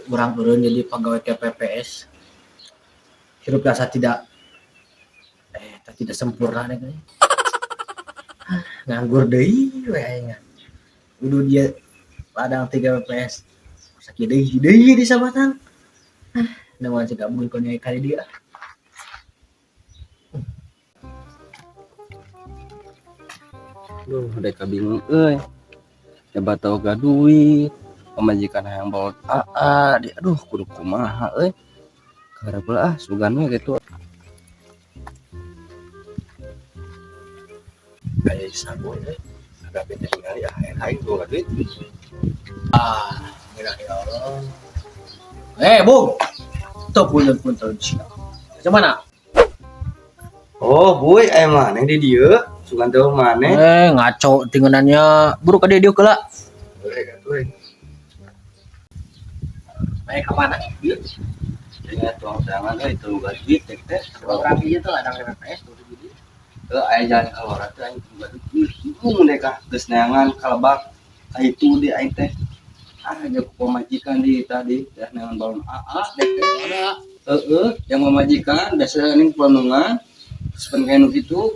Urang eureun jadi pegawai KPPS. Hirup rasa tidak tidak sempurna deh kayaknya. Nganggur deui we aing. Udah dia ladang 3 PPS. Sakit deui deui di Sabatang. Nemuan si gabung konya kali dia. Duh, mereka bingung euy. Hebat tau gak duit. Pamajikan hayang bawa AA, di aduh kudu kumaha euy. Karep lah sugan we gitu. Kayak sabu euy. Agak beda ningali ah aing boga duit. Ah, ya Allah. Eh, Bung. Tuh punten-punten sia. Macam mana? Oh, boy, aya maneh di dieu? Sugan teh maneh. Eh, ngaco tingganannya. Buru ka dieu keula. Heuh, atuh. Eh, ka mana? Ya tuang tangan euy teu boga duit teh teh. Orang ieu tuh ladang KPPS tuh di Heuh, aya jalan keluar teh aing teu boga duit. Bingung deh kah geus neangan kalebak ka itu di aing teh. Ah, jeung pamajikan di tadi teh neangan balon AA deh teh. Heeh, yang pamajikan biasa ini pelonongan. Terus kayak nu kitu.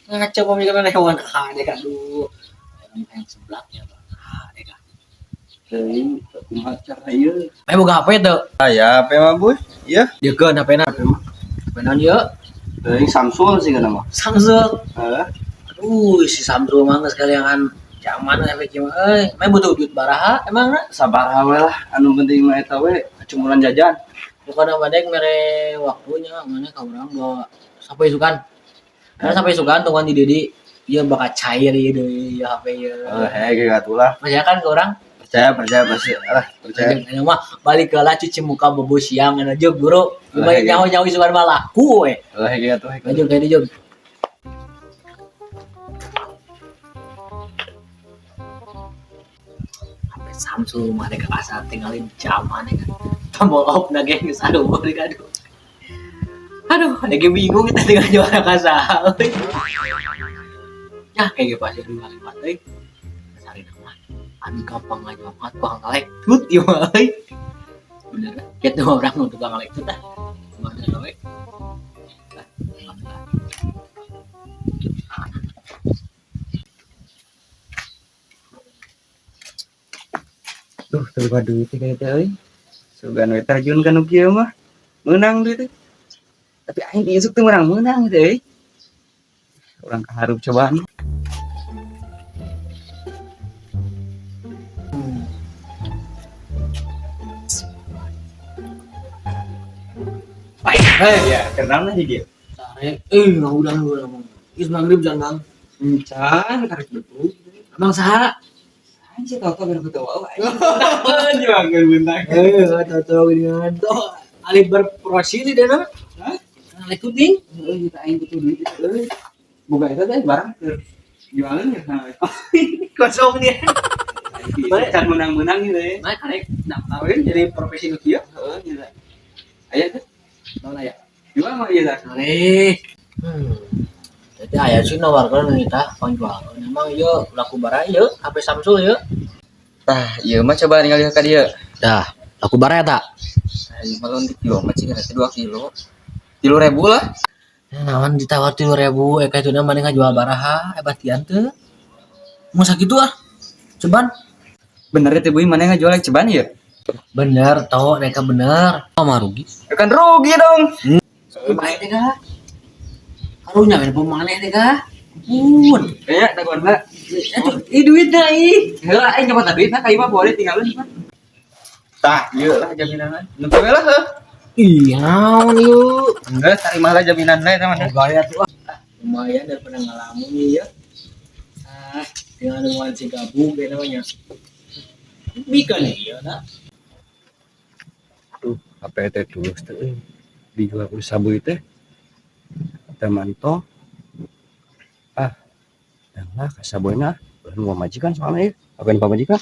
Ngaco pemikiran hewan ah deh aduh. Orang yang seblaknya Bang. Ah, deh kah. Teuing kumaha cara ieu? Eh, boga HP teu? Aya HP mah, Boy. Iya. Diekeun HP-na. HP naon ieu? Teuing Samsung sih kana mah. Samsung. Heeh. Aduh, si Samsung mah geus kaliangan zaman efek mah euy. Mah butuh duit baraha emang na? Sabar we lah, anu penting mah eta we kecumuran jajan. Bukan apa dek mere waktunya mana ka urang bawa sampai sukan. Karena sampai sukan tungguan di Dedi ieu bakal cair ieu deui ieu HP ieu. Heuh, hege atuh lah. Percaya kan ke orang? Percaya, percaya pasti. Lah, percaya. Jeung mah balik ke lah cuci muka bobo siang aja guru. Oh, Lumayan hege. nyaho-nyaho isukan mah laku we. Heuh, hege atuh hege. Lanjut kayak jeung. HP Samsung mah dek asa tinggalin zaman ya kan. Tombol off na ge geus aduh dek aduh. Aduh, lagi bingung kita tinggal juara kasa. Ya kayak gitu pasti dua lima euy. Sari nama. Anu gampang aja banget tukang ngalekut ieu mah euy. Bener, kitu orang nu tukang ngalekut ah. Mana we? Ah, alhamdulillah. Duh, teu boga duit teh kayak teh euy. Sugan we terjun ka nu kieu mah. Meunang duit teh. Tapi aing isuk teu meunang-meunang teh euy. Urang kaharup cobaan. Hei, Ya, kenal lah di dia. sare. Udah udah ngomong. Is maghrib jangan, Bang. Encan karek betul. Abang saha? Anjir tau tau bener ketawa. Anjir banget bentak. Tahu gini tuh. Alih berprosili deh, nah. Hah? Ngalekut ding. Heeh, kita aing butuh duit itu euy. Boga eta teh barang keur jualan ya. Kosong dia. Can menang-menang gitu ya. Nah, karek daftarin jadi profesi nu kieu. Heeh, gitu. Aya teh, Naon aya? jual mah ieu tah. Areh. Jadi aya sih nawarkeun kita pangjual. Memang ieu laku bara ieu HP Samsung ieu. Tah, ieu mah coba ningali ka dieu. Dah, laku bara eta. Tah, ieu mah lamun di kilo mah cing 2 kilo. 3.000 lah. Nah, naon ditawar 3.000 eka itu mah ngajual baraha hebat tian teu. Mau sakitu ah. Ceban. Bener teh Buy, mana ngajual ceban ieu? Bener toh, mereka bener. Oh, mah rugi. Ya kan rugi dong. Baik deh kah? Karunya kan pemaneh deh kah? Ampun. Kayaknya dagoanna. Aduh, ih duitnya ih. Heula aing nyoba duit nah ka ieu mah boleh tinggalin mah. Tah, ieu lah jaminanna. Nu we lah heuh. Ih, naon ieu? Enggak, tarima lah jaminanna eta mah. Oh, gaya tuh ah. Lumayan daripada ngalamun ya. Ah, tinggal nungguan si gabung kayak namanya. Bikin iya nah. Tuh, HP teh tulus teh euy. Dijual ku sabuy teh. Teh manto. Ah, dan lah ka saboyna ulah nu majikan soalnya ieu. Apa pamajikan?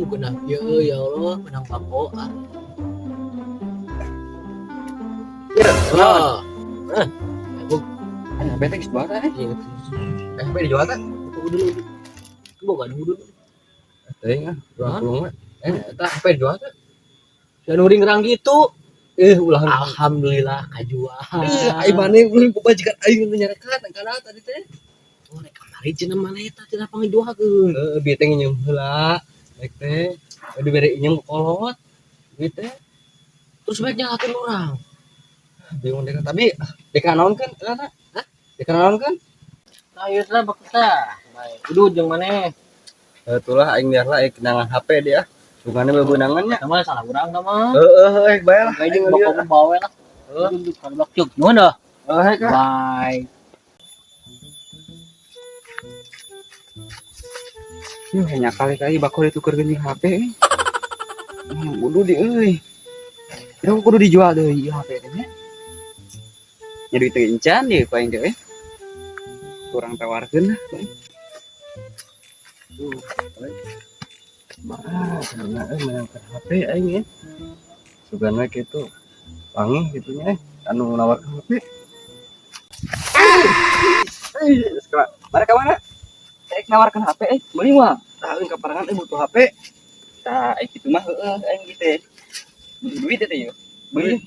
Kenang ya ya Allah, menang bako ah. Ya, Ah. Ah, aku HP teh geus jual teh. iya. HP dijual teh. Tunggu dulu. Boga nunggu dulu. Teuing ah, urang pulung we. Eh, eta HP dijual teh. Dan uring ngerang gitu. Ulah. Alhamdulillah kajual. Aing maneh ulun pamajikan aing nu nyarekan kana tadi teh. Oh, rek kamari cenah maneh eta cenah pangjualkeun. Heeh, bieu teh nginjem heula. Rek teh dibere injem ku kolot. Duit teh. Terus baik nyalakeun urang. Bingung deh, tapi dek naon kan eta? Hah? Dek naon kan? Nah, ieu lah bagus tah. Baik. Udah jeung maneh. Itulah aing biar lah aing kenangan HP dia. Sugane bebeunangan nya. Eta mah salah urang tah mah. Heeh, heeh, bae lah. Aing jeung bakal bawe lah. Heeh. Heeh, kalebak cuk. Nuhun dah. Heeh, Kak. Bye. Yuh, hanya kali-kali bakal ditukar geuning HP. Kudu di euy. Ya kudu dijual deui ieu HP teh nya. Nya duit teh encan ieu ku aing teh euy. Kurang tawarkeun lah. Duh, euy. Mah, sebenarnya euy meunangkeun HP aing ya. Sugana kitu. Panggih kitu nya anu nawarkeun HP. Euy, geus Mana ka mana? Rek nawarkeun HP euy, meuli mah. Tah euy kaparangan euy butuh HP. Tah euy kitu mah heueuh aing kitu teh. Butuh duit teh yeuh. Beli.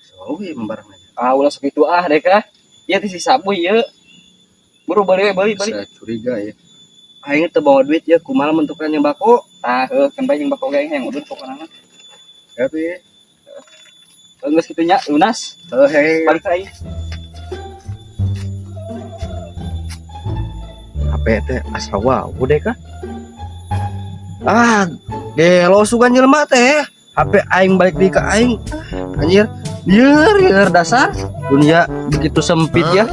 Soalnya membarang aja. Ah ulah sok kitu ah dek ah. Ieu teh si Sabuy ieu. Buru beli we beli beli. Saya curiga ya. Aing teu bawa duit ya kumaha bentukan yang bako. Tah heueuh kan bae jeung bako ge yang udun pokona mah. Tapi Geus kitu nya lunas. heuh hei. Balik ka aing. HP teh asa wow deh kah? Ah, gelo sugan jelema teh. HP aing balik deui ka aing. Anjir, lieur lieur dasar. Dunia begitu sempit ya.